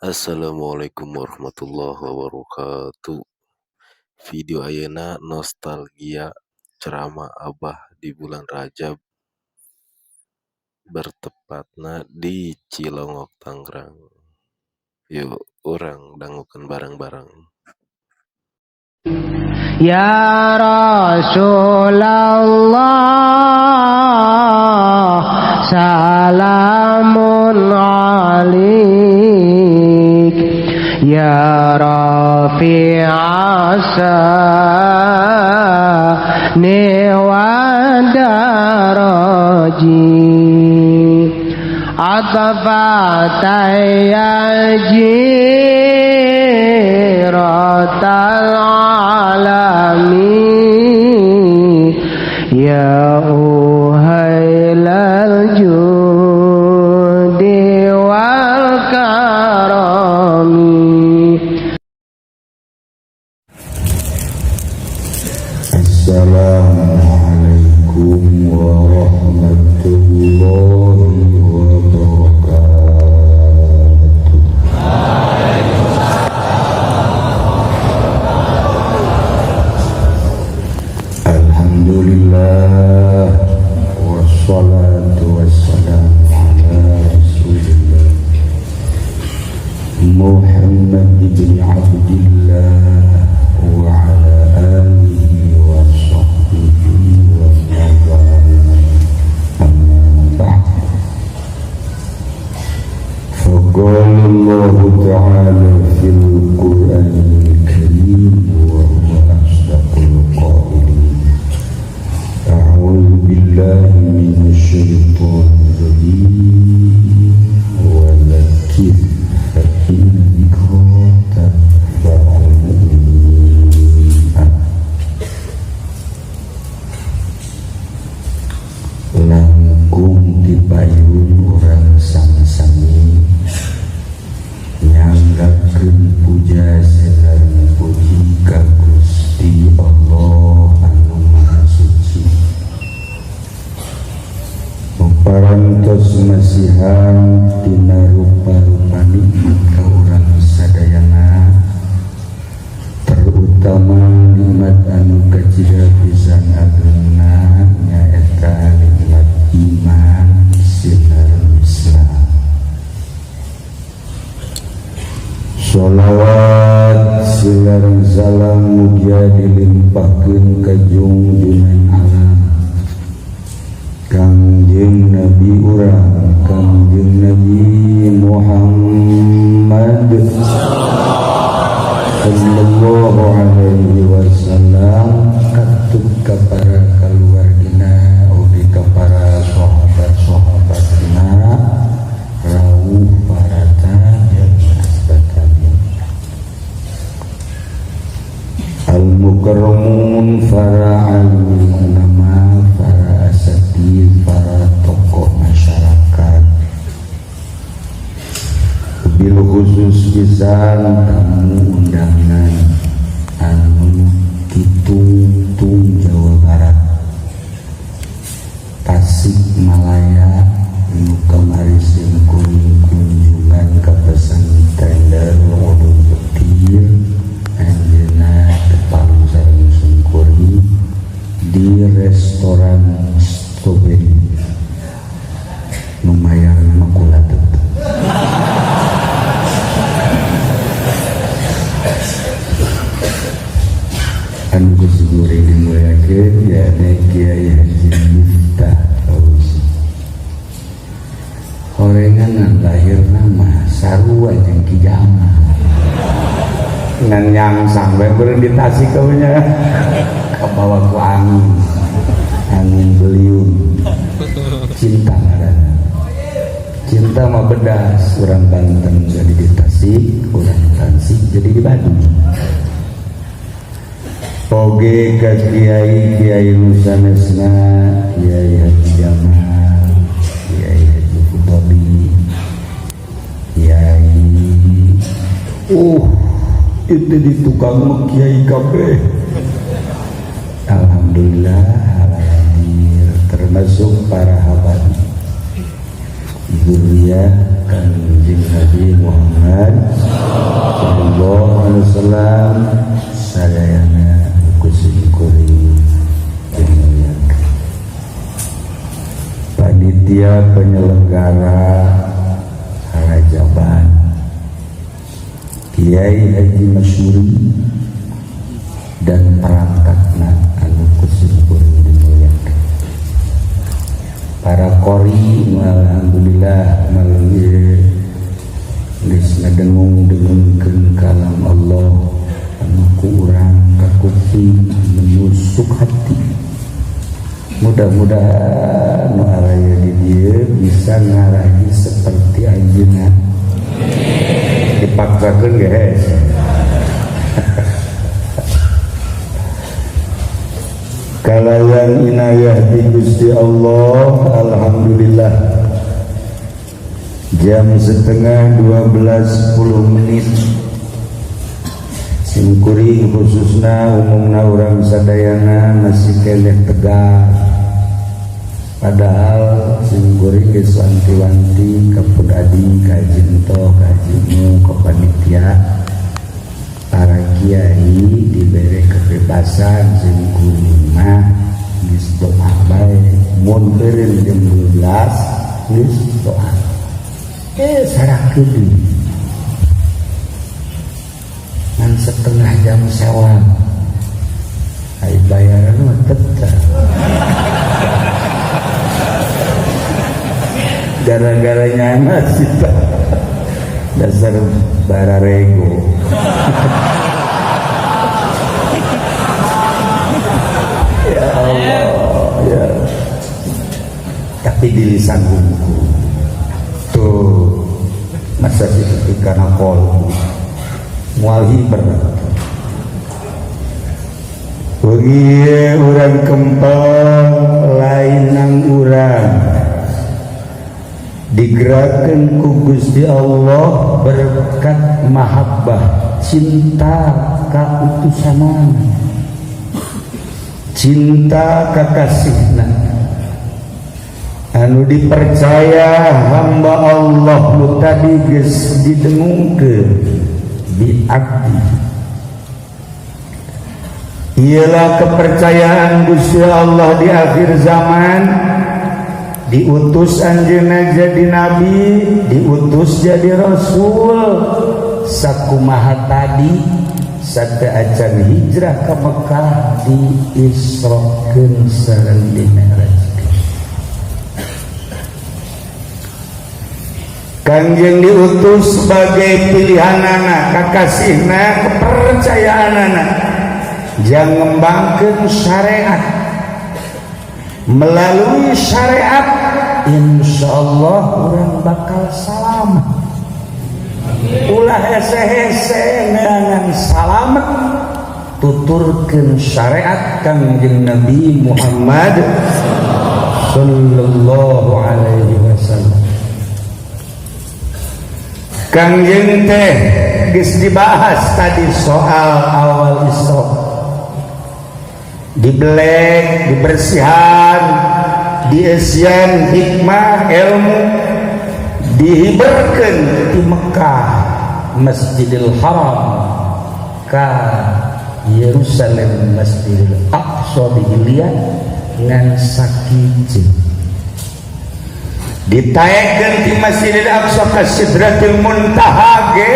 Assalamualaikum warahmatullahi wabarakatuh. Video ayeuna nostalgia ceramah Abah di bulan Rajab, bertepatna di Cilongok, Tangerang. Yuk, urang dangukeun bareng-bareng. Ya Rasulullah, salamun alaik, ya rafi'as sya'ni wa daraji, atfata ya jiratal alami, ya uhailal judi wal karami. Assalamualaikum warahmatullahi wabarakatuh. Alhamdulillah, wassalatu wassalamu ala rasulillah Muhammad ibn Abdillah wa ala alihi wa sahbihi wa man. Amma ba'd. فقال الله تعالى في القرآن الكريم وهو أصدق القائلين: أعوذ بالله من الشيطان الرجيم، وذكر فإن الذكرى تنفع المؤمنين. Langkung dipayun urang sami-sami nyanggakeun puja sareng puji ka Gusti Allah anu Maha Suci. Parantos masihan tina rupa-rupa nikmat ka urang sadayana, terutama nikmat anu kacida pisan agengna, nyaeta nikmat iman sareng Islam. Sholawat sareng salam mugia dilimpahkeun ka junjungan alam, Kangjeng Nabi urang, Kangjeng Nabi Muhammad sallallahu alaihi wasallam, katut ka para kaluargina, ugi ka para sahabat-sahabatna, rawuh para tabi'in tabi'in, al mukarramun, para alim ulama, para asatid, para tokoh masyarakat, bil khusus pisan tamu undangan anu Kitungtung, Jawa Barat, Tasikmalaya, nu kamari simkuring kunjungan ka Pesantren Darul Ulum Petir, anjeunna tepang sareng simkuring di restoran Strawberry, nu mayar mah kula tetep. Anu ku simkuring dimuliakeun yakni Kiai Haji Miftah Fauzi. Horengan lahir nama sarua jeung Ki Jamal, ngan yang sampai beureum di Tasik kaunya kabawa ku angin, angin beliung. Cinta ngaranna, cinta mah bedas. Urang Banten jadi di Tasik, urang Tasik jadi di Bandung. Oge ka kiai kiai nusanesna, Kiai Haji Jamal, Kiai Haji Fudoli, Kiai itu di tukang kiai kabeh. Alhamdulillah hadir, termasuk para habaib zuriyah Kangjeng Kanjeng Nabi Muhammad sallallahu alaihi wasallam sadayana ku simkuring dimuliakeun. Panitia penyelenggara Harajaban Kiai Haji Masyuri dan perangkatna anu ku simkuring dimuliakeun, para qori, alhamdulillah malam ieu geus ngadengung-dengungkeun kalam Allah anu ku urang kakuping menusuk hati. Mudah-mudahan nu araya di dieu bisa ngaraji seperti anjeunna. Dipaksakeun geus. Kalayan inayah di Gusti Allah, alhamdulillah jam 11.30 simkuring khususna umumna urang sadayana masih keneh tegar, padahal simkuring geus wanti-wanti ka pun adi, ka Jinto, ka Jimu, ka panitia, para kiai diberi kebebasan. Simkuring mah geus doa bae, mun beureum jam 12 geus doa, sarakeun ngan setengah jam sewang, ai bayaran mah tetep. Gara-gara nyana sih, dasar bararego. Ya Allah ya, tapi di lisan hukum tuh masa sih karena kolbu mual hiber. Wengi urang kempel lain nang urang digerakkan ku Gusti Allah berkat mahabbah cinta kautusanan, cinta kakasihna anu dipercaya hamba Allah nu tadi geus didengungkeun bi abdi. Ialah kepercayaan Gusti Allah di akhir zaman, diutus anjeunna jadi nabi, diutus jadi rasul. Sakumaha tadi sate acan hijrah ke Mekah diisrokeun sareng dimi'rajkeun. Kangjeng diutus sebagai pilihanana, kakasihna, kepercayaanana jang ngembangkeun syariat. Melalui syariat insyaallah orang bakal selamat. Ulah hese-hese neangan salamet, tuturkeun syariat Kangjeng Nabi Muhammad sallallahu alaihi wasallam. Kangjeng teh geus dibahas tadi soal awal Isra, dibelek, dibersihan, diesian hikmah ilmu, dihiberkeun di Mekah Masjidil Haram ka Yerusalem Masjidil Aqsa dihilian ngan sakit, ditaekkeun di Masjidil Aqsa ka Sidratil Muntaha ge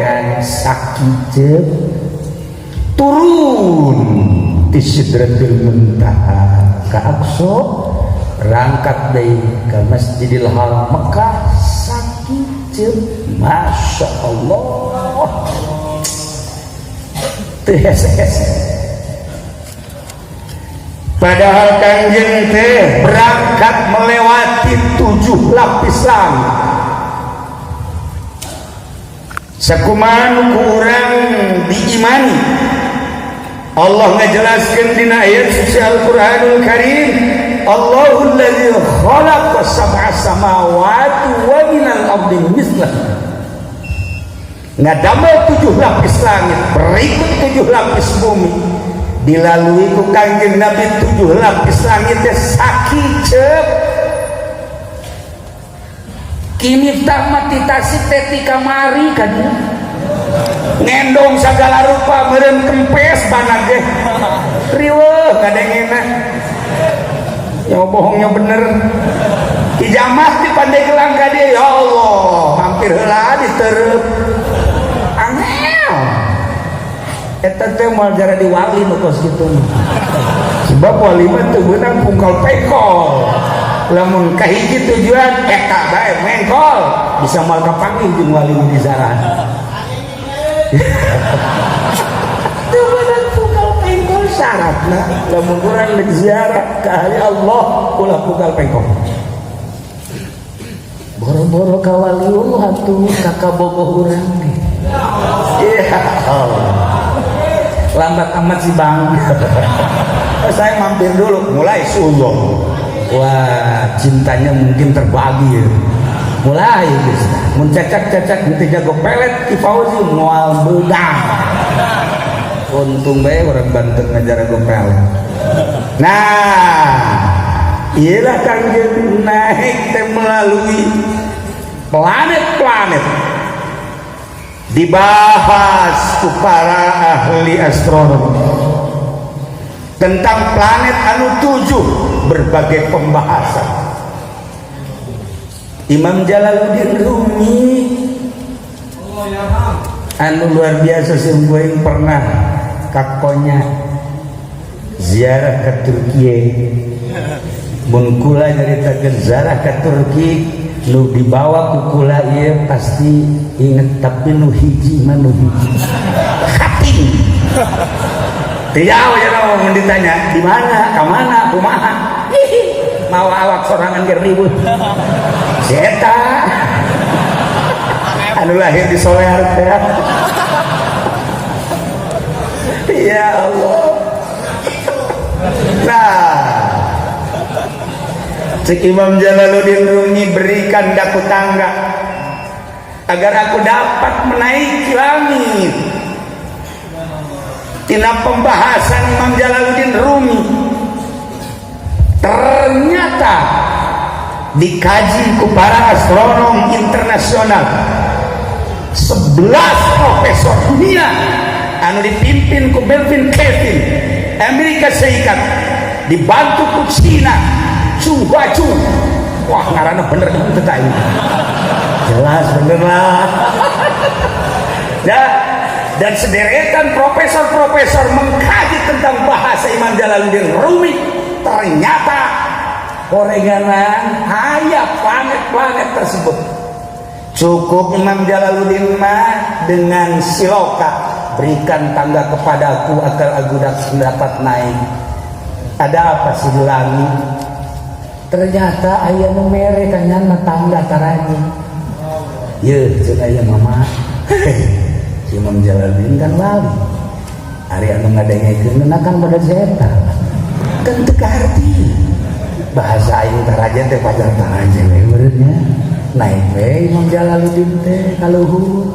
ngan sakit, turun di Sidratil Muntaha ka Aqsa, rangkat deui ka Masjidil Haram Mekah sakit. Masya Allah, teu hese-hese. Padahal Kangjeng teh berangkat melewati 7 lapis langit. Sakumaha ku urang diimani, Allah ngajelaskeun dina ayat suci Al-Qur'anul Karim, Allahul ladzi khalaqa sab'a samawati wa minal ardi mithlah. Ngadamel 7 lapis langit berikut 7 lapis bumi, dilalui ku Kangjeng Nabi 7 lapis langit teh sakiceup. Ki Miftah mah ti Tasik teh ti kamari ka dieu. Ngendong sagala rupa meureun kempes bana ge. Riweuh kadengena. Ya bohongnya bener. Ki Jamah di Pandeglang ka dieu ya Allah, hampir heula diterep. Angel. Eta teh moal jara di wali nu kos kitu mah. Sebab wali mah teu beunang pungkal pekol. Lamun kahiji tujuan eta bae mengkol bisa moal kapanggih jeung wali nu diziarah. Teu beunang pungkal pengkol syaratna lamun urang rek ziarah ka ahli Allah ulah pungkal pengkol. Boro-boro ka waliullah atuh ka kabogoh urang ge. Ya Allah. Lambat amat sih bang. Saya mampir dulu, mulai sulung. Wah, cintanya mungkin terbagi ya. Mulai geus. Mun cecak-cecak henteu jago pelet Ki Fauzi moal beudang. Untung bae orang Banten ngajar jago pelet. Nah, iyalah Kangjeng naik teh melalui planet-planet. Dibahas ku para ahli astronomi tentang planet anu 7, berbagai pembahasan. Imam Jalaluddin Rumi anu luar biasa sungguh pernah kakonya ziarah ke Turki. Mun kula nyaritakeun ziarah ke Turki nu dibawa ku kula ieu pasti inget, tapi nu hiji mah nu hiji khatim. Teu jauh ya mun ditanya di mana, ka mana, kumaha. Mau awak sorangan ge ribut. Si eta anu lahir di Solear teh. Ya Allah. Nah, cek Imam Jalaluddin Rumi, berikan daku tangga agar aku dapat menaiki langit. Tina pembahasan Imam Jalaluddin Rumi ternyata dikaji ku para astronom internasional, 11 profesor dunia anu dipimpin ku Melvin Kevin Amerika Serikat, dibantu ku Cina Chu Hua Chu. Wah, ngaranna bener teu tah, jelas bener lah ya. Dan sederetan profesor-profesor mengkaji tentang bahasa Imam Jalaluddin Rumi, ternyata oreganan aya planet-planet tersebut. Cukup Imam Jalaluddin mah dengan siloka, berikan tangga kepadaku agar aku dapat naik. Ada apa sih di langit? Ternyata aya nu mere kanyana tangga taraje. Ye, cek aya mama. Imam Jalaluddin kan wali. Ari anu ngadengekeun kan pada zeta. Kan teu kaharti. Bahasa aing taraje teh pajar taraje we meureun nya. Naik we Imam Jalaluddin teh ka luhur.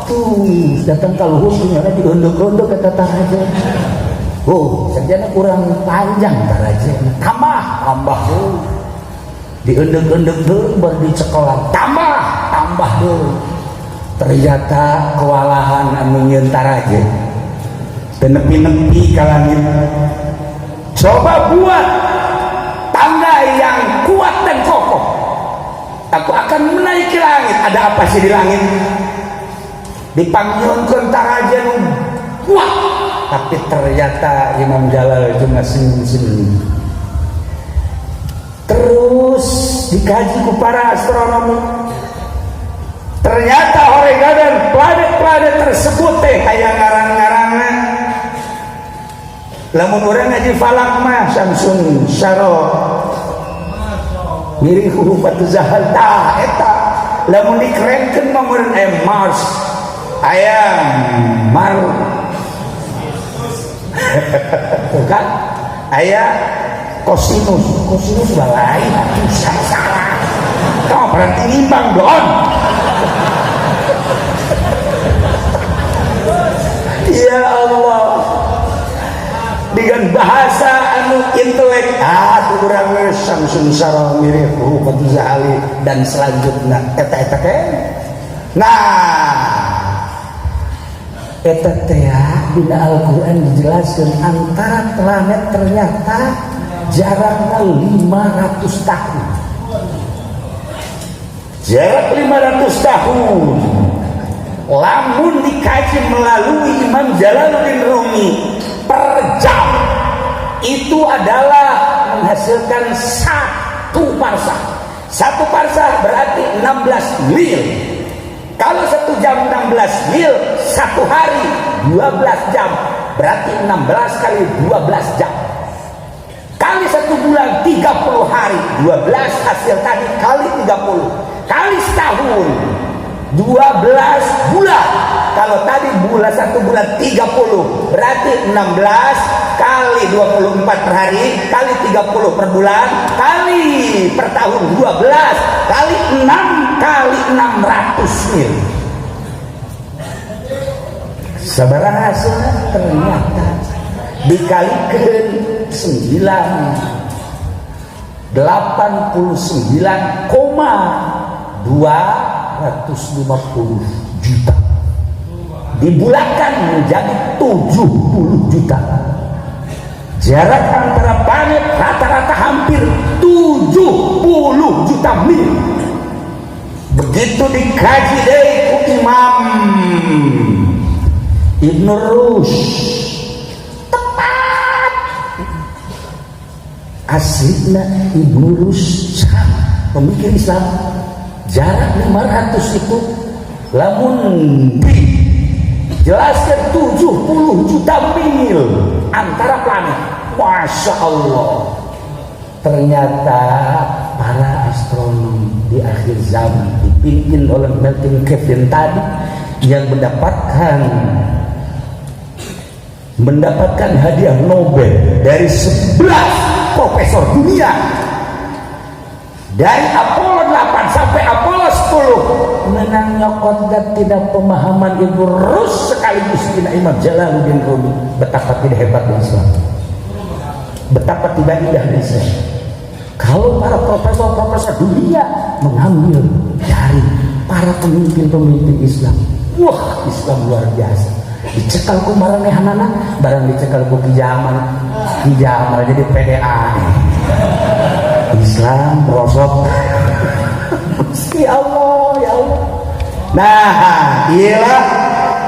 Tuh, datang ka luhur kunyana diunduk-unduk eta taraje. Oh, sajana kurang panjang taraje. Tambah, tambah deui. Diunduk-unduk deui baru dicekelan. Tambah, tambah deui. Ternyata kewalahan anu nyieun taraje. Teu nepi-nepi ka langit. Coba buat tangga yang kuat dan kokoh. Aku akan menaiki langit. Ada apa sih di langit? Dipanggilkan taraje nu kuat. Tapi ternyata Imam Jalal cuma senyum-senyum. Terus dikaji ku para astronomi. Ternyata oregadan planet-planet tersebut teh aya ngaran-ngaranna. Lamun urang ngaji falak mah Samsun Syaro Mirihu Batu Zahal tah eta. Lamun dikerenkeun mah meureun aya Mars, aya Mar, tuh kan aya kosinus, kosinus balai atuh salah. Kau berarti nimbang don. Ya Allah, dengan bahasa anu Anu intelek, ah, kurang we Samsun Saro mirip Zahali dan selanjutnya eta eta ke. Nah, eta teh dina Al-Qur'an dijelaskan antara planet ternyata jaraknya 500 tahun. Jarak 500 tahun, lamun dikaji melalui Imam Jalaluddin Rumi, per jam itu adalah menghasilkan satu parsah. Satu parsah berarti 16 mil. Kalau satu jam 16 mil, satu hari 12 jam berarti 16 kali 12 jam, kali satu bulan 30 hari, 12 hasil tadi kali 30, kali setahun 12 bulan. Kalau tadi bulan, satu bulan 30, berarti 16 kali 24 per hari kali 30 per bulan kali per tahun, 12 kali 6 kali 600 mil. Sabaraha hasilnya? Ternyata dikalikan 9 89,250 juta, dibulatkan menjadi 70 juta. Jarak antara planet rata-rata hampir 70 juta mil. Begitu dikaji deh ku Imam Ibn Rushd, tepat. Aslinya Ibn Rushd pemikir Islam. Jarak 500 itu lamun dijelaskan 70 juta mil antara planet. Masya Allah, ternyata para astronom di akhir zaman dipimpin oleh Melvin Kevin tadi yang mendapatkan mendapatkan hadiah Nobel dari 11 profesor dunia, dari Apollo 8 sampai Apollo 10, menang nyokot dan tidak pemahaman Ibnu Rushd sekaligus tidak Imam Jalaluddin Rumi. Betapa tidak hebat Islam, betapa tidak indah Islam, kalau para profesor-profesor dunia mengambil dari para pemimpin-pemimpin Islam. Wah, Islam luar biasa. Dicekal ku maranehanana, barang dicekal ku Ki Jamal, Ki Jamal jadi PDA, Islam merosot. Ya Allah, ya Allah. Nah, iyalah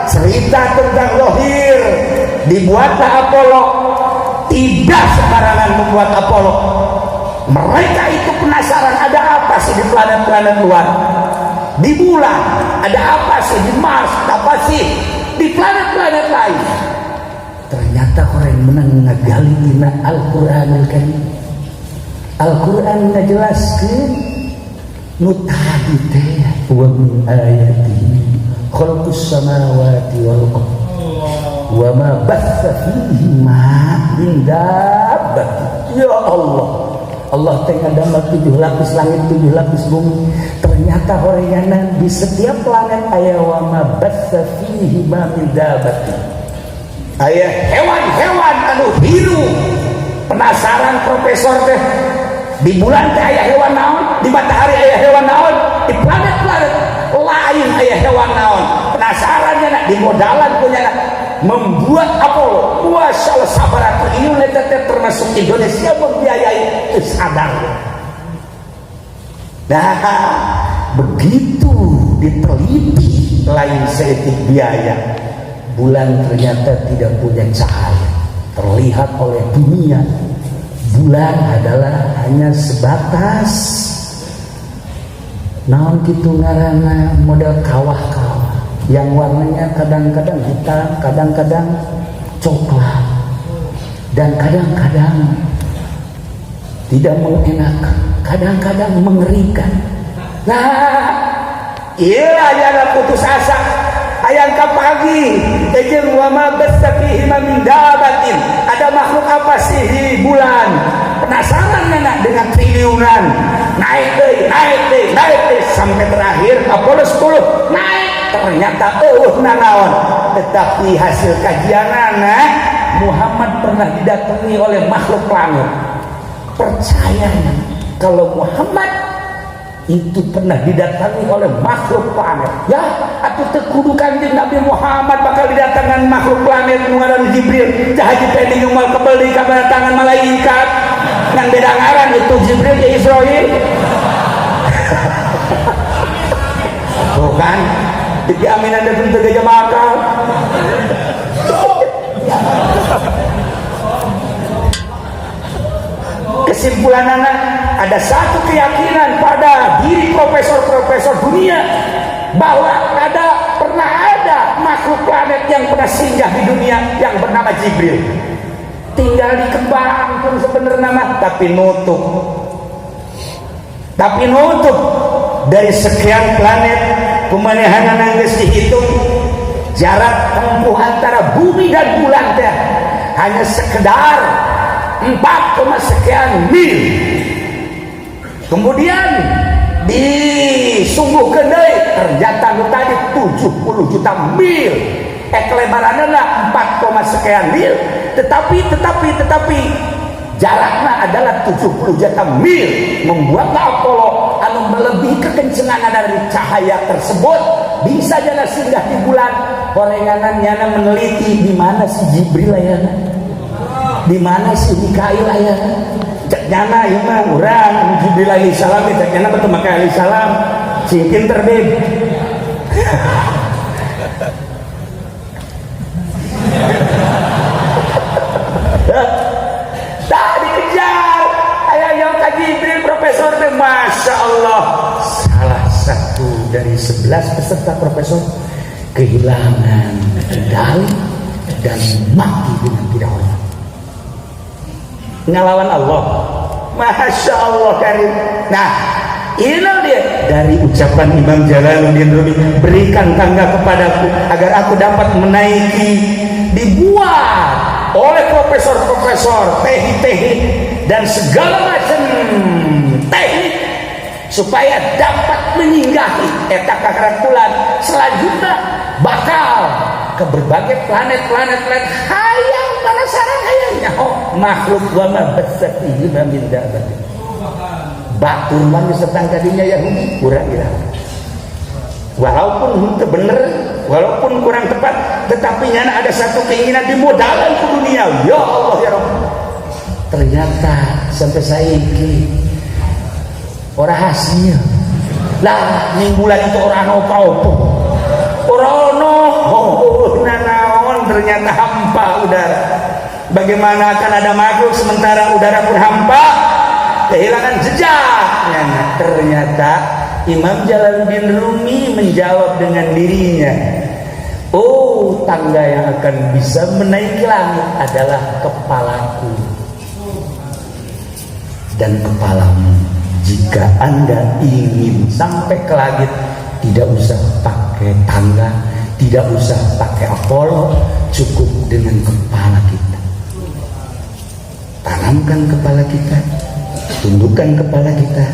cerita tentang lohir. Dibuatlah Apollo. Tidak sembarangan membuat Apollo. Mereka itu penasaran, ada apa sih di planet-planet luar, di bulan ada apa sih, di Mars apa sih, di planet-planet lain. Ternyata orang yang menang ngagali dina Al-Quranul Karim. Al-Quran ngajelaskeun nu tadi teh, wa min ayatihi khalqus samawati wal ard wa ma batha fihima min dabbat. Ya Allah, Allah teh ngadamel tujuh lapis langit, tujuh lapis bumi. Ternyata horeanan di setiap planet aya wa ma batha fihima min dabbat, aya hewan-hewan anu hirup. Penasaran profesor teh, di bulan teh aya hewan naon, di matahari aya hewan naon, di planet-planet lain aya hewan naon. Penasaran nya, di modalan punya membuat Apollo. Wah, salah sabar triliun eta teh, termasuk Indonesia membiayai, sadar. Nah, begitu diteliti, lain seetik biaya. Bulan ternyata tidak punya cahaya terlihat oleh dunia. Bulan adalah hanya sebatas naon kitu ngaranna, model kawah-kawah yang warnanya kadang-kadang hitam, kadang-kadang coklat, dan kadang-kadang tidak mengenakan, kadang-kadang mengerikan. Nah, iya, jangan putus asa. Hayang kapanggih jeung wa ma batsa fihi min dabatin. Ada makhluk apa sih di bulan? Penasaran anak dengan triliunan. Naik deh, naik deh, naik deh, sampai terakhir Apollo 10 naik, ternyata eueuh nanaon. Tetapi hasil kajian anak Muhammad pernah didatangi oleh makhluk langit. Percaya kalau Muhammad itu pernah didatangi oleh makhluk planet, ya atau teu kudu Kanjeng Nabi Muhammad bakal didatangan makhluk planet nu ngaran Jibril. Cah Haji Pendi moal kebel deui kedatangan malaikat, ngan beda ngaran itu Jibril ya Israil. Tuh kan Diki Aminan datang teu gajah makal. Kesimpulan anak, ada satu keyakinan pada diri profesor-profesor dunia bahwa pernah ada makhluk planet yang pernah singgah di dunia yang bernama Jibril. Tinggal dikembangkan sebenarnya mah, tapi nutup. Tapi nutup dari sekian planet kumanehanana geus dihitung jarak tempuh antara bumi dan bulan teh hanya sekedar 4, sekian mil. Kemudian disungguhkeun deui ternyata nu tadi 70 juta mil. Kelebaranna 4, sekian mil, tetapi jaraknya adalah 70 juta mil. Membuat Apollo anu melebihi kekencengan dari cahaya tersebut bisa jalan singgah di bulan. Horenganan nyana meneliti di mana si Jibril ayana, di mana si Mikail ayana. Cek nyana ieu mah urang Jibril alaihi salam, cek nyana betul maka alaihi salam sing pinter beb. Tak dikejar aya yang ka Jibril profesor teh, Masya Allah, salah satu dari 11 peserta profesor kehilangan kendali dan mati dengan tidak hormat ngelawan Allah. Masya Allah karim. Nah inilah dia dari ucapan Imam Jalaluddin Rumi, berikan tangga kepadaku agar aku dapat menaiki. Dibuat oleh profesor-profesor teknik-teknik dan segala macam teknik supaya dapat menyinggahi eta kakarakulan. Selanjutnya bakal ke berbagai planet-planet lain. Hayang penasaran, hayang nyaho makhluk wa ma batsa fihi ma min dabbatin. Batur mah geus datang ka dinya Yahudi kurang ira. Walaupun henteu bener, walaupun kurang tepat, tetapi nyana ada satu keinginan dimodalan ke dunia. Ya Allah ya Rabb. Ternyata sampai saiki ora hasil. Lah ning bulan itu ora ono apa-apa. Ora ono oh, nanaon, ternyata hampa udara. Bagaimana akan ada makhluk sementara udara pun hampa, kehilangan jejak. Ternyata Imam Jalaluddin Rumi menjawab dengan dirinya, oh tangga yang akan bisa menaiki langit adalah kepalaku dan kepalamu. Jika Anda ingin sampai ke langit, tidak usah pakai tangga, tidak usah pakai Apollo, cukup dengan kepala kita. Tanamkan kepala kita, tundukkan kepala kita,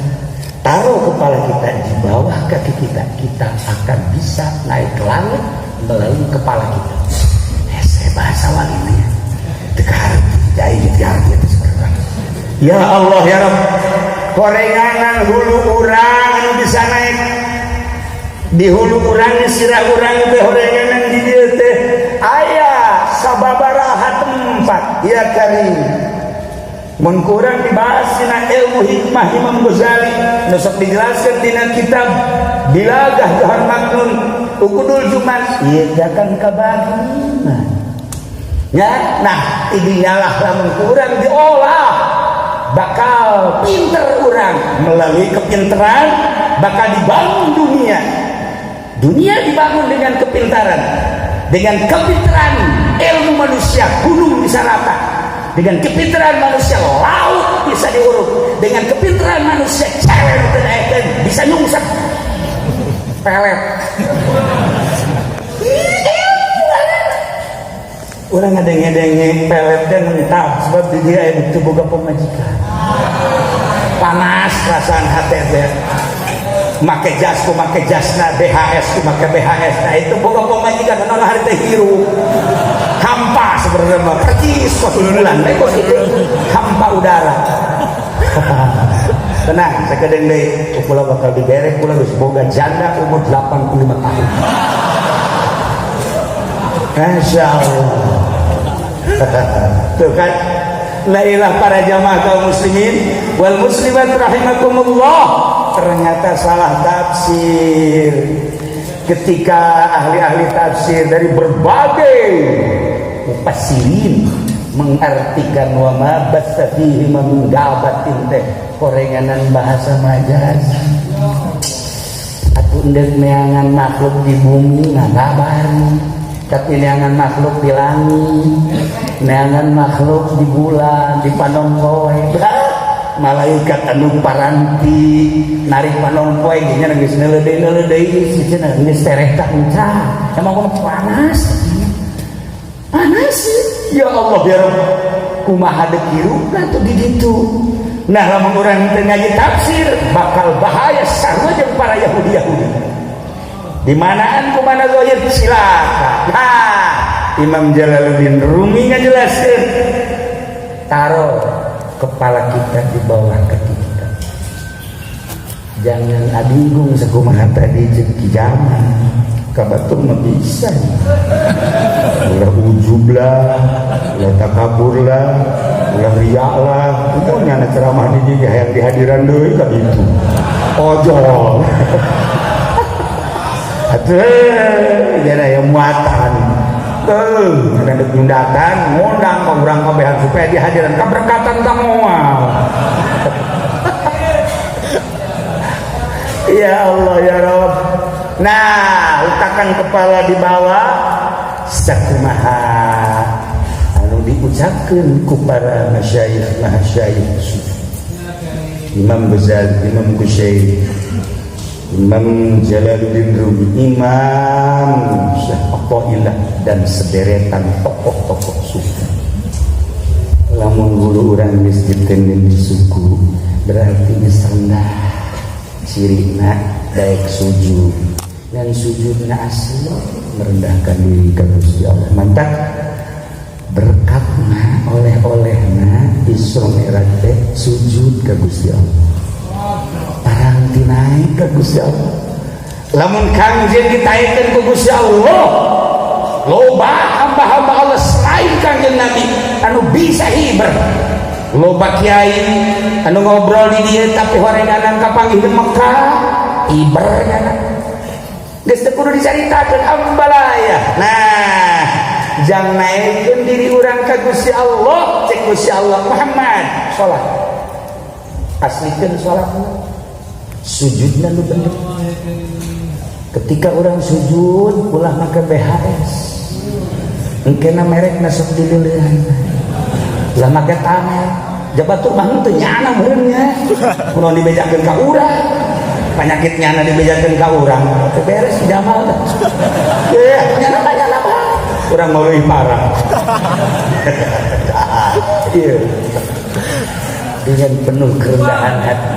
taruh kepala kita di bawah kaki kita, kita akan bisa naik ke langit melalui kepala kita. Saya bahasa walinya. Ya Allah ya Rabb, korenganan hulu urang anu bisa naik di hulu urang, sirah urang teh horenganan di dieu teh aya sababaraha tempat. Ya karim, mun kurang dibahas dina ilmu hikmah Imam Ghazali nu sok dijelaskeun dina kitab Bilagah Johar Maknun Ukudul Juman, ieu kan kabagi ya. Nah idinyalah lamun kurang diolah bakal pinter orang, melalui kepintaran bakal dibangun dunia. Dunia dibangun dengan kepintaran. Dengan kepintaran ilmu manusia gunung bisa rata, dengan kepintaran manusia laut bisa diuruk, dengan kepintaran manusia cewek bisa nyungsep pelet. Orang ngadenge-denge pelet dan mentah sebab di dia itu boga pemajikan. Panas perasaan hati teh. Make jas ku make jasna, BHS ku make BHS. Nah itu boga pemajikan naon hari teh hirup. Hampa sebenarnya mah percis kos bulan bae kos itu hampa udara. Tenang, sakedeung deui kula bakal dibere, kula geus boga janda umur 85 tahun. Masya Allah. Tuh kan. La ilah para jamaah kaum muslimin wal muslimat rahimakumullah, ternyata salah tafsir. Ketika ahli-ahli tafsir dari berbagai mufassirin mengartikan wa ma batsa fihi min dabatin teh korenganan bahasa majaz, atuh endek neangan makhluk di bumi ngababar, tapi neangan makhluk di langit, neangan makhluk di bulan, di panon poe, malaikat anu paranti narik panon poe nya geus neuleudeuy-neuleudeuy cenah geus tereh tak enca emang kudu panas panas. Ya Allah ya Rabb, kumaha deuk hirupna tuh di ditu. Nah, lamun urang teu ngaji tafsir bakal bahaya sarua jeung para Yahudi-Yahudi. Di manaan kumana zahir cilaka. Nah, Imam Jalaluddin Rumi ngajelaskeun, taruh kepala kita di bawah kaki kita, jangan adinggung sakumaha tadi jeung Ki Jamal. Ka batur mah bisa ulah ujub lah, ulah takabur lah, ulah riya lah. Pokoknya na ceramah di dieu hayang dihadiran deui ka ditu ojol. Atuh jadi aya muatan tuh ada nyundakan ngundang ka urang kabehan supaya dihadiran keberkatan ka moal. Ya Allah ya Rabb. Nah, letakkan kepala di bawah sakumaha anu diucapkeun ku para masyayikh masyayikh sufi. Imam Ghazali, Imam Qushairi, Imam Jalaluddin Rumi, Imam Syekh Athaillah dan sederetan tokoh-tokoh sufi. Lamun guru urang geus ditenden di suku berarti geus rendah. Cirina daek sujud dan sujudna asli merendahkan diri ka Gusti Allah. Mantap berkatna oleh-olehna Isra Mi'raj teh sujud ka Gusti Allah. Paranti naik ka Gusti Allah. Lamun kangjeng ditaikeun ku Gusti Allah, loba hamba-hamba Allah selain Kangjeng Nabi anu bisa hiber. Loba kiai anu ngobrol di dieu tapi horenganan kapanggih di Mekah hiber nyana. Geus teu kudu dicaritakeun ambalaya. Nah, jang naikeun diri urang ka Gusti Allah, cek Gusti Allah, Muhammad salat. Aslikeun salatna. Sujudna nu bener. Ketika orang sujud ulah make BHS. Engkena merekna sok dileulehan. Ulah make tangan. Jabatur mah henteu nyana meureun nya. Kunaon dibejakeun ka urang. Penyakit nyana dibejakeun ka urang. Teu beres Jamal teh. Ye, nyana mah nyana mah. Urang mau leuwih parah. Iya. Dengan penuh kerendahan hati.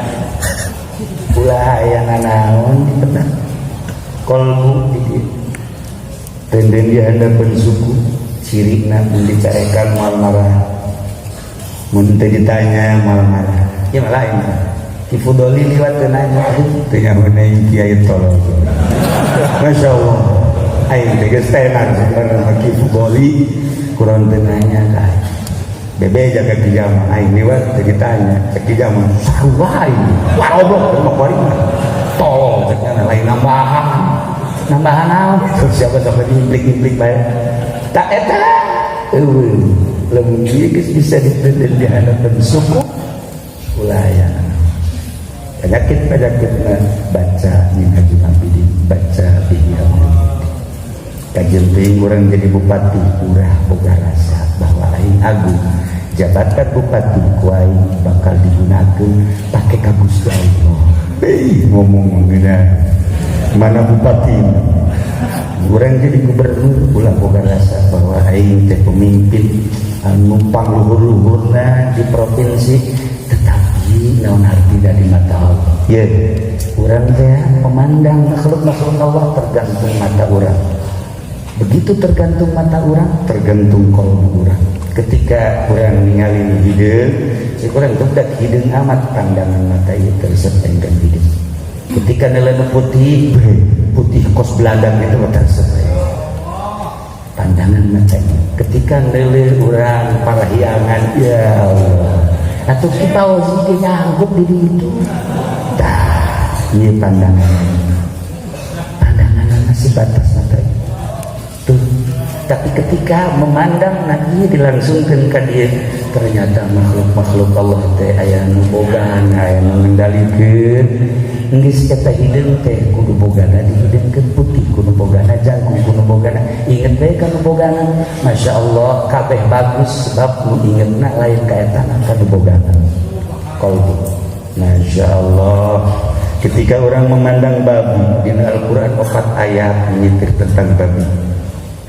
Ulah aya nanaon di benak. Kolbu di dieu. Tenden di handapeun suku, cirina mun dicarekan moal marah. Mun teu ditanya moal marah. Ieu mah lain. Ki Fudoli liwat teu nanya, teu nyaho kiai tolol. Masya Allah. Aing teh geus tenar sebenarnya mah Ki Fudoli kurang teu nanya ka aing. Bebe jaga Ki Jamal, aing liwat teu ditanya, cek Ki Jamal, sarua aing. Wah goblok mah kuari mah. Tolol cek nya lain nambahan. Nambahan naon? Siapa sampai diimplik-implik bae. Tak eta eueuh lamun ieu geus bisa ditenden di hadapan suku ulah aya penyakit-penyakitna baca Minhajul Abidin, baca Ihya Ulumuddin. Kajeun teuing urang jadi bupati urah boga rasa bahwa aing agung jabatan bupati ku aing bakal digunakeun pake ka Gusti Allah. Hei, ngomong ngeunah mana bupati urang jadi gubernur ulah boga rasa bahwa aing teh pemimpin anu pangluhur-luhurna di provinsi, tetapi naon arti dari mata Allah. Ye, urang teh memandang makhluk-makhluk Allah tergantung mata urang. Begitu tergantung mata urang, tergantung kolbu urang. Ketika urang ningali nu hideung, si urang teh budak hideung amat, pandangan mata ieu teresep enggan hideung. Ketika nilai nu putih, putih kos Belanda gitu mah teresep pandangan mata ini. Ketika nilai urang parahyangan, ya Allah, atau kita wajib nyangkut di situ. Tah, ieu pandangan, pandangan masih batas mata ini tuh. Tapi ketika memandang, nah, iya dilangsungkan ke dia, ternyata makhluk-makhluk Allah teh aya nu bogana, aya nu ngendalikeun. Geus eta hideung teh kudu bogana dihideungkeun, putih kudu bogana, jangkung kudu bogana, inget bae ka nu bogana. Masya Allah, kabeh bagus, sebab nu ingetna lain ka eta, ka nu bogana, kolbu. Masya Allah, ketika orang memandang babi, di Al-Quran opat ayat menyitir tentang babi.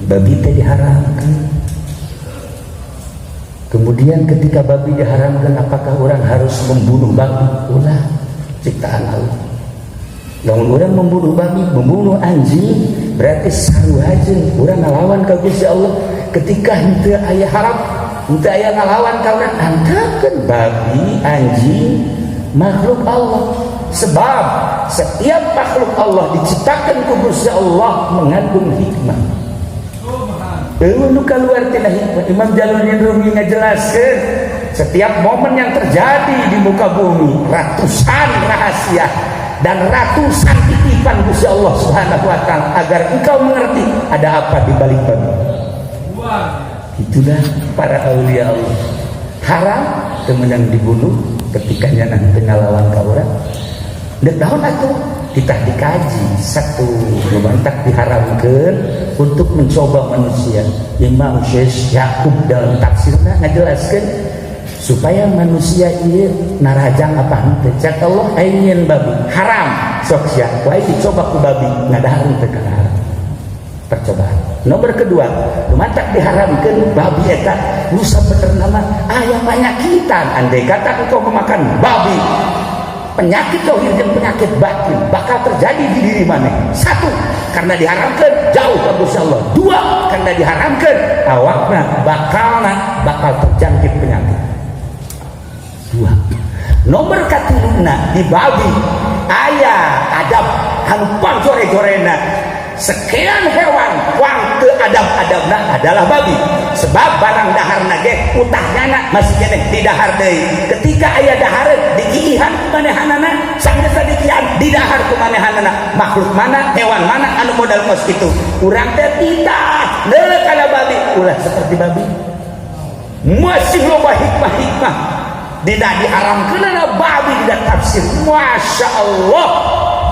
Babi teh diharamkan. Kemudian ketika babi diharamkan, apakah orang harus membunuh babi? Ulah, ciptaan Allah. Lamun orang membunuh babi, membunuh anjing, berarti sarua aja orang ngalawan ka Gusti Allah. Ketika henteu aya haram, henteu aya ngalawan ka urang, antepkeun babi, anjing, makhluk Allah. Sebab setiap makhluk Allah diciptakan ku Gusti Allah mengandung hikmah. Eueuh nu kaluar tina hikmah. Imam Jalaluddin Rumi ngajelaskeun setiap momen yang terjadi di muka bumi ratusan rahasia dan ratusan titipan Gusti Allah Subhanahu wa taala agar engkau mengerti ada apa di balik babi. Itulah para aulia Allah. Haram temenan dibunuh ketika nanti ngalawan ka urang. Dek naon atuh? Kita dikaji satu lumantak diharamkan untuk mencoba manusia. Imam Syekh Yakub dalam tafsirnya ngajelaskan supaya manusia ini narajang apa henteu. Cak Allah, aing babi haram, sok sia wae dicoba ku babi, ngadahar teu kana haram. Percobaan nomor kedua, lumantak diharamkan babi eta nu sabenerna mah aya panyakitan. Andai kata engkau memakan babi, penyakit lahir dan penyakit batin bakal terjadi di diri mana. Satu, karena diharamkan jauh ke Gusti Allah. Dua, karena diharamkan awakna bakalna bakal terjangkit penyakit. Dua nomor katiluna, di babi aya adab anu panggore-gorena. Sekian hewan wang ke adab-adabna adalah babi, sebab barang daharna ge utahnya masih keneh di dahar deui. Ketika aya dahareun, dikiihan ku manehanana, sanggeus dikiihan, didahar ku manehanana. Makhluk mana, hewan mana anu modal kos kitu? Urang teh titah neuleuh kana babi, ulah seperti babi. Masih loba hikmah-hikmah tidak diharamkeun babi tidak tafsir. Masya Allah,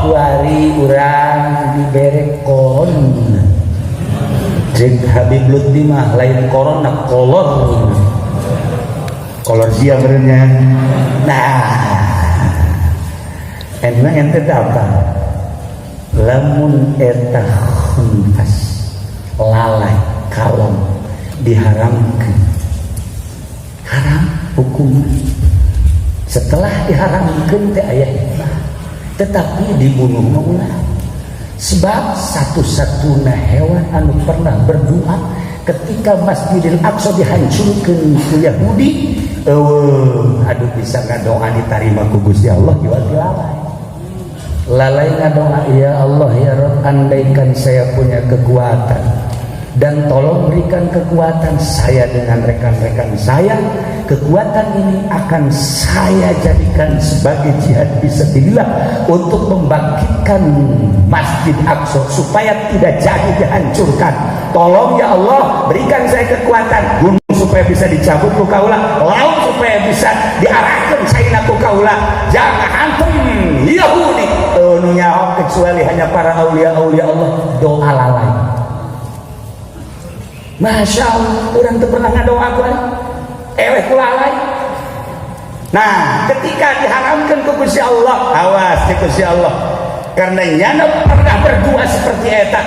kuari urang dibere corona. Cek Habib Lutfi mah lain corona, kolor, kolor sia benernya. Nah, emang ente apa lamun eta khunfas, lalai, kalong diharamkan, haram hukum. Setelah diharamkan teh aya hikmah, tetapi dibunuh mah ulah, sebab satu-satunya hewan anu pernah berdoa ketika Masjidil Aqsa dihancurkan ku Yahudi, eueuh aduh bisa ngadoa ditarima ku Gusti Allah jual lalai. Lalai ngadoa, "Ya Allah, ya Rabb, andaikan saya punya kekuatan dan tolong berikan kekuatan saya dengan rekan-rekan saya, kekuatan ini akan saya jadikan sebagai jihad fisabilillah untuk membangkitkan Masjid Aqsa supaya tidak jadi dihancurkan. Tolong ya Allah, berikan saya kekuatan, gunung supaya bisa dicabut ku kaula, laut supaya bisa diarahkan saya ku kaula, jangan hantem Yahudi." Nu nyaho kecuali hanya para aulia-aulia Allah, doa lalai. Masya Allah, orang tuh pernah ngadoa ku eweh ku lalai. Nah, ketika diharamkan ku Gusti Allah, awas ke Gusti Allah, karena nyana pernah berdoa seperti eta,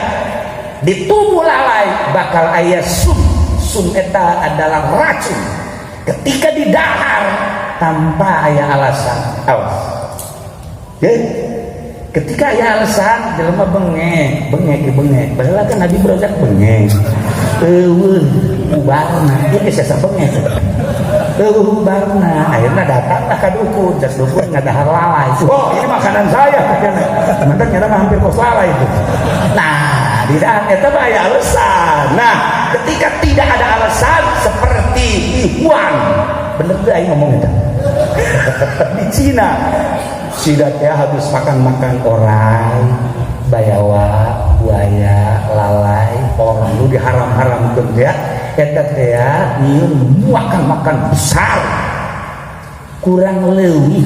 di tubuh lalai bakal aya sum. Sum eta adalah racun. Ketika didahar tanpa aya alasan, awas. Oke? Ketika aya alasan jelema bengek, bengek bengek. Baheula kan Nabi berojak bengek. Eueuh ubarna, ieu geus asa bengek. Eueuh ubarna, akhirna datanglah ka dukun, jas dukun ngadahar lalai. Oh, ini makanan saya. Mantan nyata mah hampir kos lalai itu. Nah, di dalam eta mah aya alasan. Nah, ketika tidak ada alasan seperti Ikhwan, bener teu aing ngomong eta? Di Cina, Cina teh habis makan-makan orai, bayawa, buaya, lalai, orang lu diharam-haramkeun ya. Eta teh ya nyieun makan-makan besar. Kurang leuwih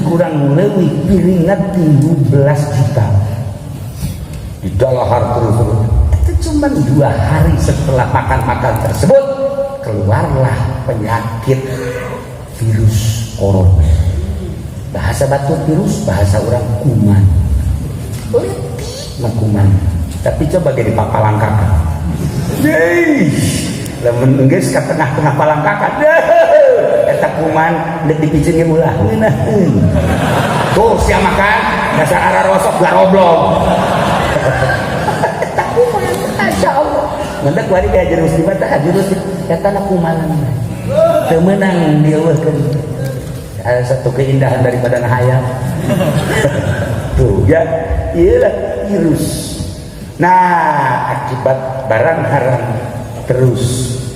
piringna 13 juta. Di dalahar terus. Itu cuma 2 hari setelah makan-makan tersebut keluarlah penyakit virus corona. Bahasa batur virus, bahasa orang kuman. Leutik mah kuman. Tapi coba ge di papalangkakan. Yeay, lamun geus ka tengah-tengah palangkakan. Eta kuman deuk dipiceun ge ulah ngeunaheun. Tuh sia makan dasar arah rosok garoblong. Eta kuman, Masya Allah. Ngendak wari ge haji Rusdi mah teh haji Rusdi eta na kumanan. Teu meunang dieuweuhkeun. Ada satu keindahan daripada ngahayal. Tuh ya, iyalah virus. Nah, akibat barang haram terus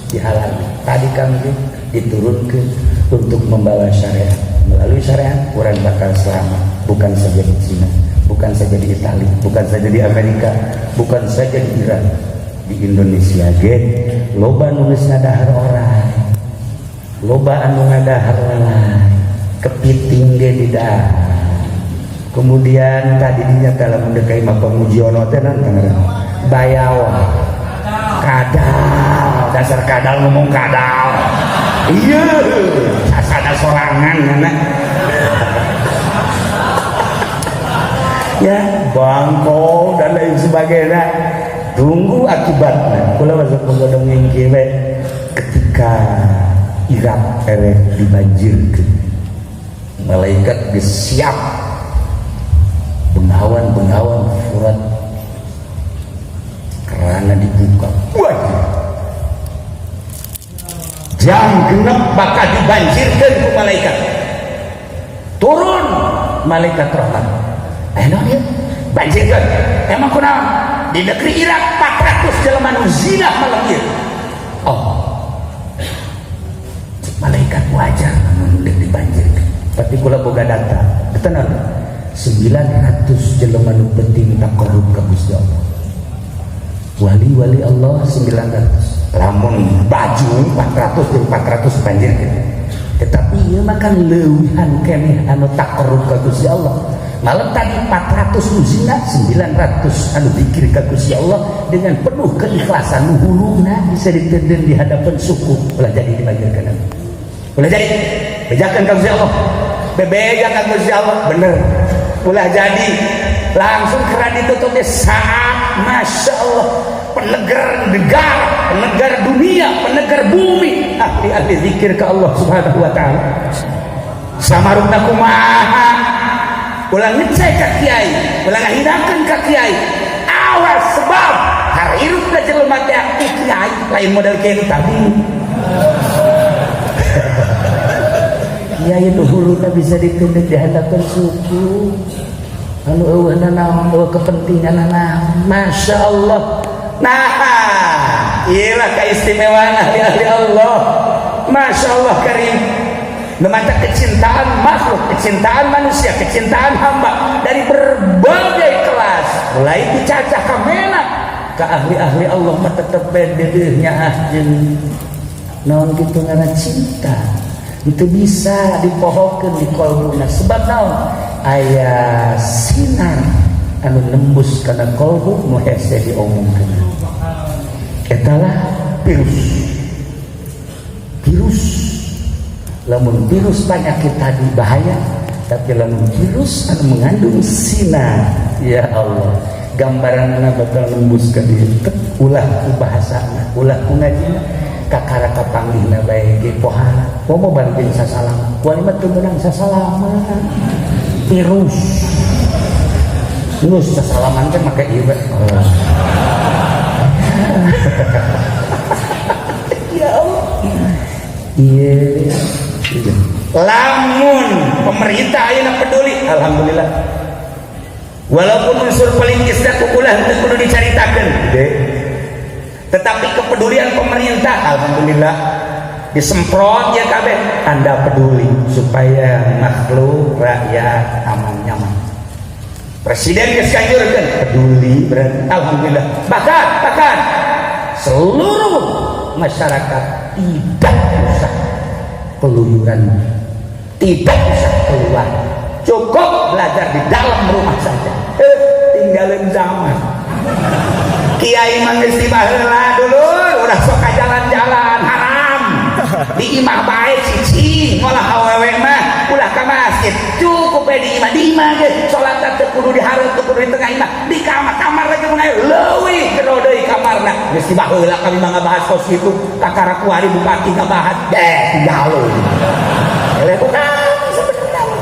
dihalangi. Tadi kami diturunkan untuk membawa syariat. Melalui syariat orang bakal selamat. Bukan saja di Cina, bukan saja di Itali, bukan saja di Amerika, bukan saja di Iran, di Indonesia ge loba nu geus ngadahar orai, loba anu ngadahar lalai, kepiting ge didahar. Kemudian tadi dinyata lamun deuk ka Imam Pamujiono teh naon ngaranna? Bayawa. Kadal, dasar kadal ngomong kadal. Iya, sasada sorangan ngana. Ya, bangko dan lain sebagainya. Tunggu akibatnya. Kula masuk menggodong kieu ketika Irak erek dibanjirkeun. Malaikat geus siap bengawan-bengawan Furat kerana dibuka. Wah. Jam genep bakal dibanjirkan ku malaikat. Turun malaikat rahmat. Naon ieu? Banjirkeun. Emang kunaon? Di negeri Irak 400 jelema nu zina malam ieu. Oh. Malaikat wajar lamun deuk dibanjirkeun. Tapi kula boga data. Betul 900 jelema nu penting taqarrub ka Gusti Allah. Wali-wali Allah 900. Lamun baju 400 jeung 400 banjirkeun. Tetapi ieu mah kan leuwihan keneh anu taqarrub ka Gusti Allah. Malam tadi 400 nu zina, 900 anu zikir ka Gusti Allah dengan penuh keikhlasan nu huluna bisa ditenden di hadapan suku. Ulah jadi dibanjirkeun. Ulah jadi bejakeun ka Gusti Allah. Bebeja ka Gusti Allah, bener. Ulah jadi langsung keran ditutupnya saat Masya Allah penegar negara, penegar dunia, penegar bumi, ahli-ahli zikir ke Allah Subhanahu wa taala. Samarupna kumaha? Ulah ngecek ka kiai, ulah ngahinakeun ka kiai. Awas sebab harirupna jelema teh kiai lain model kiai tadi. Kiai nu huluna bisa ditunduk di hadapan suku. Anu eueuhna naon, eueuh kepentinganna naon. Masya Allah. Nah, iyalah keistimewaan ahli-ahli Allah. Masya Allah karim. Memata kecintaan makhluk, kecintaan manusia, kecintaan hamba dari berbagai kelas, mulai dicacah kamena ke ahli-ahli Allah mah tetep bedeuh nyaah jeung naon kitu ngaran cinta. Itu bisa dipohokeun di kolbuna sebab naon? Aya sinar anu nembus kana kolbu nu hese diomongkeun. Etalah virus. Virus. Lamun virus penyakit tadi bahaya, tapi lamun virus anu mengandung sinar, ya Allah, gambaranna bakal nembus ka dieu. Ulah ku bahasana, ulah ku ngajina, kakara kapanggihna bae ge pohara. Komo banting sasalama, kuari mah teu meunang sasalama. Virus. Geus sasalaman teh make ieu we. Oh. Ya Allah. Iya. Lamun pemerintah ayeuna peduli, alhamdulillah. Walaupun unsur politisna kukulah teu kudu dicaritakeun, gede. Tetapi kepedulian pemerintah, alhamdulillah, disemprot ya kabeh. Anda peduli supaya makhluk rakyat aman nyaman. Presiden geus kanjurkeun peduli, berarti alhamdulillah. Bahkan bahkan seluruh masyarakat tidak usah keluyuran, tidak usah keluar, cukup belajar di dalam rumah saja. Tinggalin zaman kiai mah geus dibaheula dulur, udah sok jalan-jalan haram, di imah bae cicing, ngolah awewe mah ulah ka masjid, cukup we di imah. Di imah ge salat teh kudu di hareup, teu kudu di tengah imah, di kamar. Kamar lagi mun aya leuwih jero deui kamarna. Geus dibaheula kami mah ngabahas kos kitu, kakara kuari bupati ngabahas deh tinggalun eleh ku kami sebenarnya.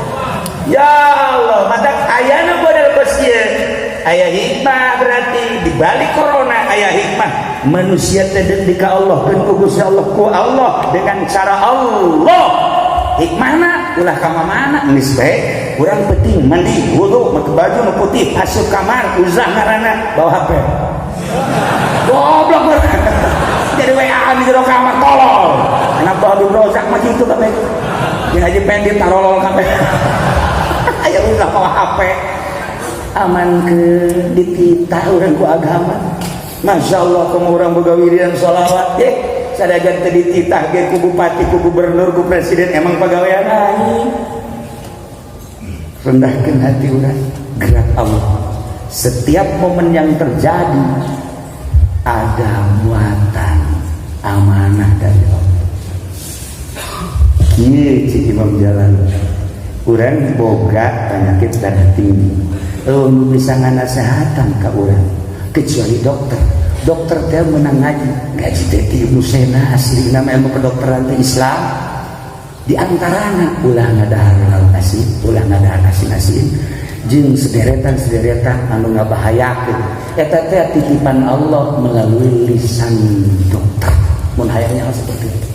Ya Allah, matak ayana model kos ieu aya hikmah, berarti di balik corona aya hikmah. Manusia teh deuk ka Allah keun ku Gusti Allah, ku Allah dengan cara Allah. Hikmahna ulah ka mana, geus bae urang penting mandi, wudu, make baju nu putih, asup kamar, uzah ngaranna, bawa HP. Goblok, jadi WA di jero kamar, tolol. Kenapa Habib Rozak mah kitu kabeh? Jeung Haji Pendit tarolol kabeh. Aya ulah bawa HP. Aman ke dititah urang ku agama. Masya Allah, kamu orang boga wiridan sholawat eh sadajan teu dititah ge ku bupati, ku gubernur, ku presiden, emang pagawean aing. Rendahkan hati urang, gerak Allah. Setiap momen yang terjadi ada muatan amanah dari Allah. Kieu cik Imam Jalal, urang boga penyakit darah tinggi, eueuh nu bisa nganasehatan ka urang kecuali dokter. Dokter teh menang ngaji, ngaji teh ti Ibnu Sena, asli nama ilmu kedokteran teh Islam. Di antarana ulah ngadahar lauk asin, ulah ngadahar asin-asin jeung sederetan-sederetan anu ngabahayakeun. Eta teh titipan Allah melalui lisan dokter. Mun hayangnya seperti itu,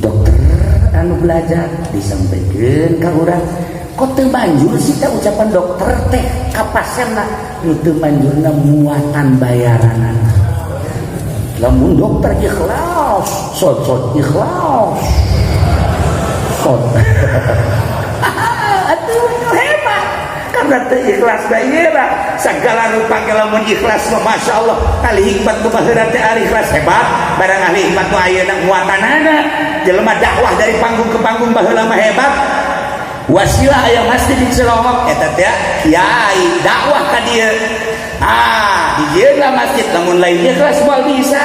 dokter anu belajar disampaikan ka urang, kok teu manjur sih teh ucapan dokter teh ka pasienna? Nu teu manjurna muatan bayaranana. Lamun dokter ikhlas, sot sot ikhlas sot, atuh hebat, karena teu ikhlas da ieu segala rupa. Lamun ikhlas mah Masya Allah, ahli hikmat nu baheula teh ahli ikhlas hebat. Barang ahli hikmat nu ayeuna muatanana jelema dakwah dari panggung ke panggung baheula mah hebat. Wasilah aya masjid di Cilongok eta teh kiai dakwah ka dieu, ah dijieunlah masjid. Lamun lain ikhlas moal bisa.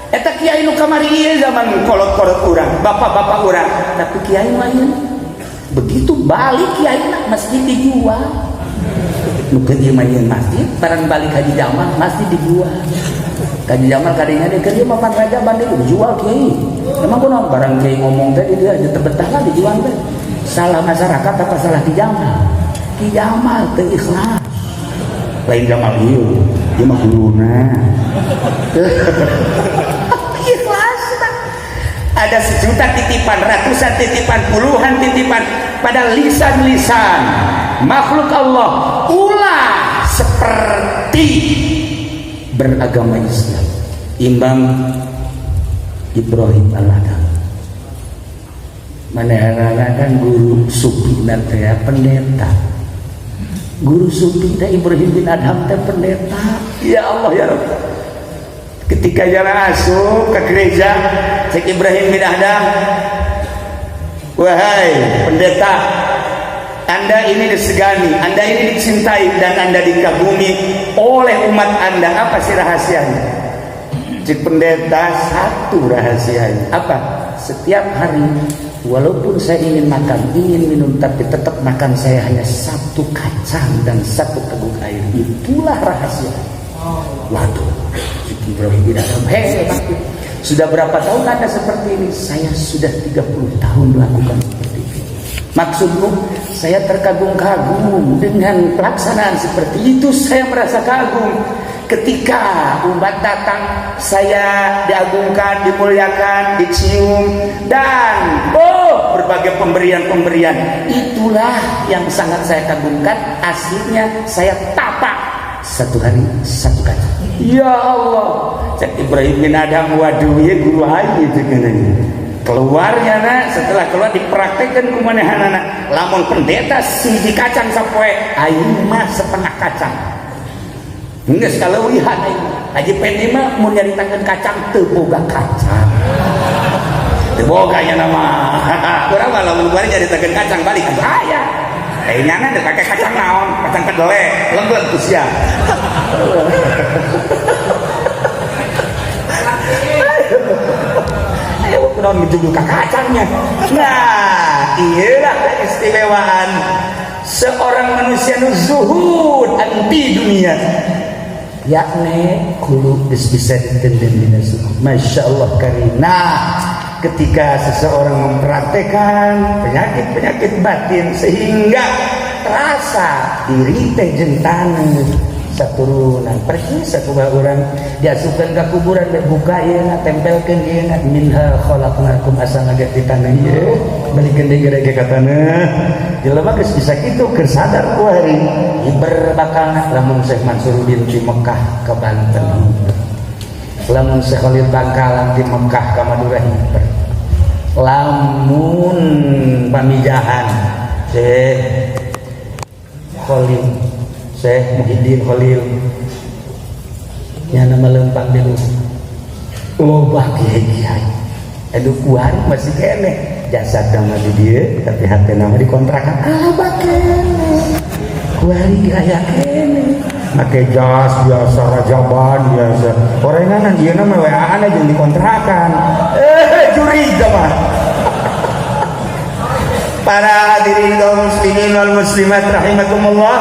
Eta kiai nu kamari ieu zaman kolot-kolot urang, bapak-bapak urang, tapi kiai mah ieu begitu balik kiai na masjid dijual. Nu keur ieu mah masjid, barang balik Haji Jamal masjid dijual. Haji Jamal kadinya dia keur ieu mah pan rajaban deui dijual kiai. Emang kunaon barang kiai ngomong teh dia teu betah lah dijual teh. Salah masyarakat apa salah Ki Jamal? Ki Jamal teu ikhlas. Lain Jamal ieu, ieu mah guruna. Ikhlas mah. Ada sejuta titipan, ratusan titipan, puluhan titipan pada lisan-lisan makhluk Allah. Ulah seperti beragama Islam. Imam Ibrahim Al-Adham manehna kan guru sufi teh pendeta. Guru sufi teh Ibrahim bin Adham teh pendeta. Ya Allah ya Rabb, ketika jalan asup ke gereja, cek Ibrahim bin Adham, "Wahai pendeta, Anda ini disegani, Anda ini dicintai, dan Anda dikagumi oleh umat Anda. Apa sih rahasianya?" Cek pendeta, "Satu rahasianya." "Apa?" "Setiap hari walaupun saya ingin makan, ingin minum, tapi tetap makan saya hanya satu kacang dan satu teguk air. Itulah rahasia." Waduh, Ibrahim bin Adham hebat. "Sudah berapa tahun Anda seperti ini?" "Saya sudah 30 tahun melakukan seperti ini." "Maksudmu?" Saya terkagum-kagum dengan pelaksanaan seperti itu. Saya merasa kagum ketika umat datang, saya diagungkan, dimuliakan, dicium, dan oh, berbagai pemberian-pemberian. Itulah yang sangat saya kagumkan. Aslinya saya tapak satu hari satu kali. Ya Allah, Cek Ibrahim bin Adham, waduh ya guru aing itu katanya. Keluarnya nak, setelah keluar dipraktekkan ku manehanana. Lamun pendeta siji kacang sapoe, aing mah setengah kacang. Geus kaleuwihan aing. Haji Pendi mah mun nyaritakeun kacang teu boga kacang. Teu boga nya nama. Urang mah lamun bari nyaritakeun kacang balik atuh aya. Eh nyana teh pake kacang naon? Kacang kedele, lembek usia. Ayo kunaon ngejugul ka kacangnya. Nah, iyalah keistimewaan seorang manusia nu zuhud anti dunia. Yakni kudu geus bisa ditenden dina suku. Masya Allah karim. Nah, ketika seseorang mempraktekkan penyakit-penyakit batin sehingga terasa diri teh jeung taneuh saturunan persis sakumaha urang diasupkeun ka kuburan bek buka ieu na tempelkeun ieu na minha khalaqnakum asal ngaget di tanah ieu balikeun deui gede ka taneuh. Jelema geus bisa kitu keur sadar ku hari hiber bakalna. Lamun Syekh Mansuruddin di Mekah ke Banten hiber, lamun Syekh Khalil Bangkalan di Mekah ka Madura hiber, lamun pamijahan Syekh Khalil, Syekh Muhyiddin Khalil nya nama lempang di luhur loba kiai-kiai aduh kuari masih keneh jasad nama di dieu tapi hati nama dikontrakan ah keneh kuari aya keneh make jas biasa rajaban biasa orenganan ieu mah WA-an jeung dikontrakan curiga mah. Para hadirin kaum muslimin wal muslimat rahimakumullah,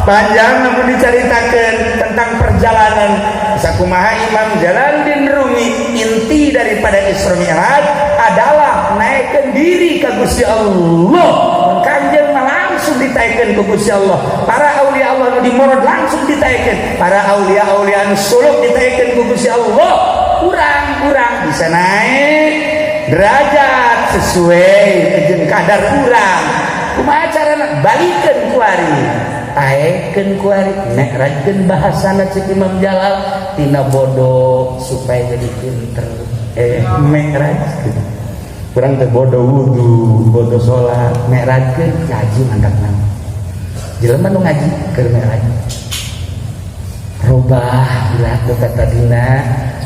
panjang namun diceritakan tentang perjalanan sakumaha Imam Jalaluddin Rumi. Inti daripada Isra Mi'raj adalah naikkan diri ke Gusti Allah. Kanjeng mah langsung ditaikkan ke Gusti Allah. Para aulia Allah nu dimorod langsung ditaikkan, para aulia aulia anu suluk ditaikkan ke Gusti Allah. Kurang-kurang bisa naik derajat sesuai jeung kadar urang. Kumaha carana balikeun kuari, taekeun kuari, mi'rajkeun bahasana cek Imam Jalal tina bodoh supaya jadi pinter. Mi'rajkeun urang teh bodoh wudu, bodoh salat, mi'rajkeun ngaji mantapna. Jelema nu ngaji keur mi'raj robah ilah nu tadina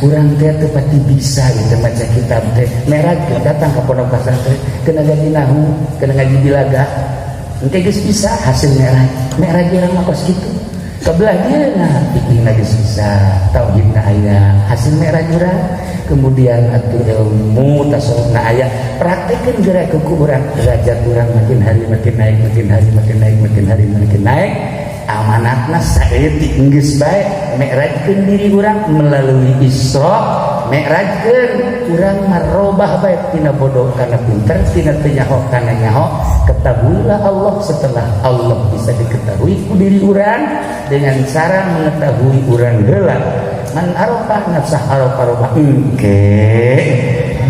urang teh teu pati bisa gitu maca kitab teh. Mi'rajkeun datang ka pondok pesantren, kena ngaji nahu, kena ngaji bilaga, engke geus bisa hasil mi'raj. Mi'raj urang mah kos kitu kebelah dia nah fikihna geus bisa, tauhidna aya, hasil mi'raj urang. Kemudian atuh ilmu tasawufna aya, praktekeun geura ku urang, derajat urang makin hari makin naik, makin hari makin naik, makin hari makin naik. Amanatna saeutik geus bae mi'rajkeun diri urang melalui Isra. Mi'rajkeun urang marobah bae tina bodoh kana pinter, tina teu nyaho kana nyaho. Ketahuilah Allah. Setelah Allah bisa diketahui ku diri urang dengan cara mengetahui urang heula, man arafa nafsah arafa rabbah, engke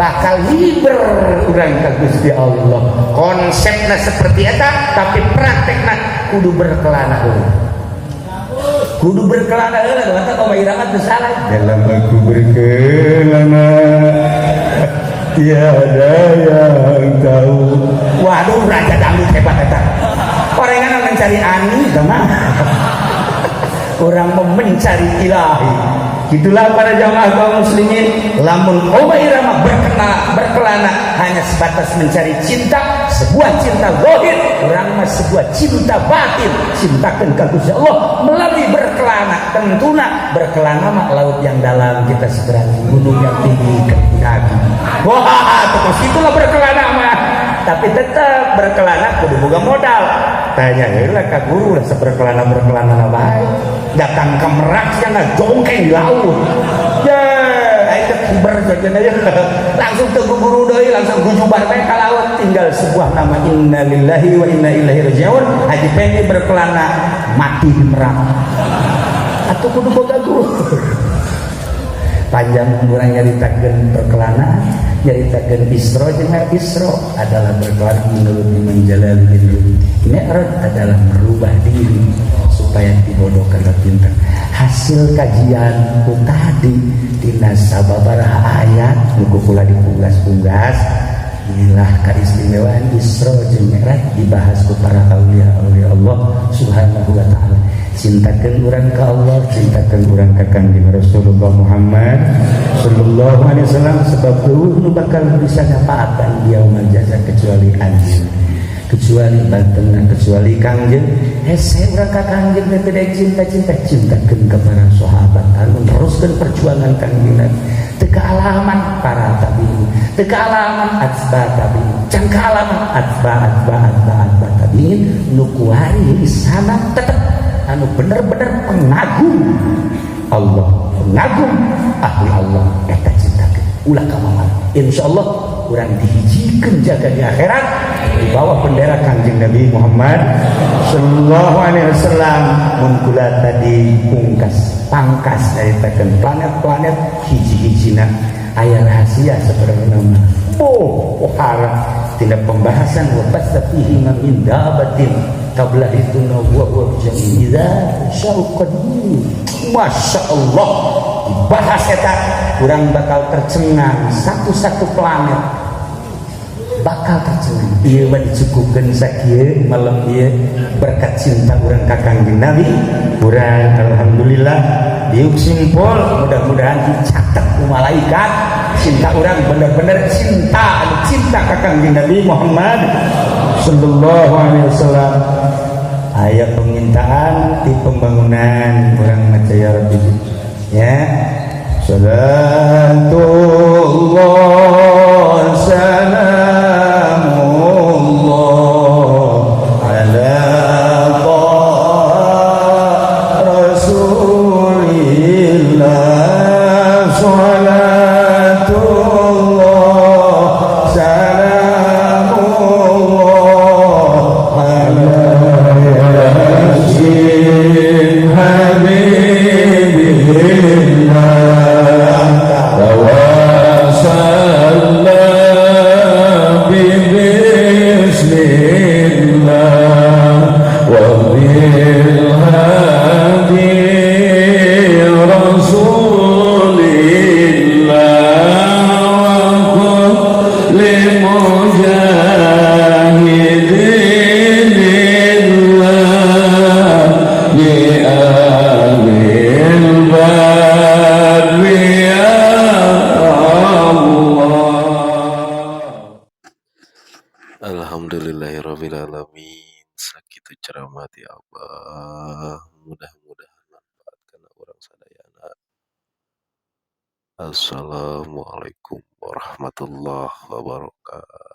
bakal hiber urang ka Gusti Allah. Konsepna seperti eta, tapi praktekna kudu berkelana heula, kudu berkelana heula. Mata kok irama teu salah. Dalam aku berkelana tiada yang tahu. Waduh, raja dangdut hebat eta. Orengan mencari ani mah orang mau mencari ilahi. Itulah para jamaah kaum muslimin, lamun Rhoma Irama berkelana hanya sebatas mencari cinta, sebuah cinta zahir, urang mah sebuah cinta batin, cintakan ka Gusti Allah melalui berkelana. Tentuna berkelana mah laut yang dalam kita seberangi, gunung yang tinggi kita daki. Wah, terus itulah berkelana mah. Tapi tetap berkelana kudu boga modal. Tanya heula ka guru lah seberkelana berkelana bae. Datang ke Merak sia ngajongkeng di laut. Ya, aing teh kiber jajan aja. Langsung ke guru deui. deui langsung gujubar bae ka laut, tinggal sebuah nama, innalillahi wa inna ilaihi rajiun. Haji Pendi berkelana mati di Merak. Atuh kudu boga guru. Panjang urang nyaritakeun perkelana, nyaritakeun Isra jeung Isra adalah berkelana menurut Imam Jalaluddin Rumi. Mi'raj adalah merubah diri supaya dibodohkan ke pintar. Hasil kajian ku tadi dina sababaraha ayat nu kula dipunggas-punggas, inilah keistimewaan Isra jeung Mi'raj dibahas ku para aulia aulia Allah Subhanahu wa taala. Cintakeun urang ka Allah, cintakeun urang ka Kangjeng Rasulullah Muhammad sallallahu alaihi wasallam, sebab euweuh nu bakal bisa nyapaatan di yaumul jaza kecuali anjeun, kecuali bantengan, kecuali Kangjeng. Hese urang ka Kangjeng teh teu cinta-cinta, cintakeun ka para sahabat anu neruskeun perjuangan Kangjeng Nabi. Teu kaalaman para tabiin, teu kaalaman atba tabiin, can kaalaman atba atba atba atba tabiin, nu kuari sana tetep anu bener-bener pengagum Allah, pengagum ahli Allah, eta cintakeun ulah kamaman. Insyaallah urang dihijikeun jaga di akhirat di bawah bendera Kangjeng Nabi Muhammad sallallahu alaihi wasallam. Mun kula tadi pungkas pangkas nyaritakeun planet-planet, hiji-hijina aya rahasia sebenarnya mah. Oh, pohara tina pembahasan wa batsa fihi min dabatin qabla itu wa huwa bijami idza sya'u qadir. Masya Allah, dibahas eta urang bakal tercengang, satu-satu planet bakal tercengang. Ieu mah dicukupkeun sakieu malam ieu, berkat cinta urang ka Kangjeng Nabi. Urang alhamdulillah diuk simpul, mudah-mudahan dicatat ku malaikat cinta urang bener-bener cinta anu cinta ka Kangjeng Nabi Muhammad sallallahu alaihi wasallam. Aya permintaan di pembangunan, urang maca ya Rabbi ya. Salatullah salamullah ala Rasulillah, salatullah salamullah ala Yasin habibillah tawassalna bismillah wa bil hadi rasulillah wa kulli mujahidin lillah li ahlil badri ya Allah. Alhamdulillahirabbil alamin. Sakitu ceramah ti Abah, mudah-mudahan manfaat kana urang sadayana. Assalamualaikum warahmatullahi wabarakatuh.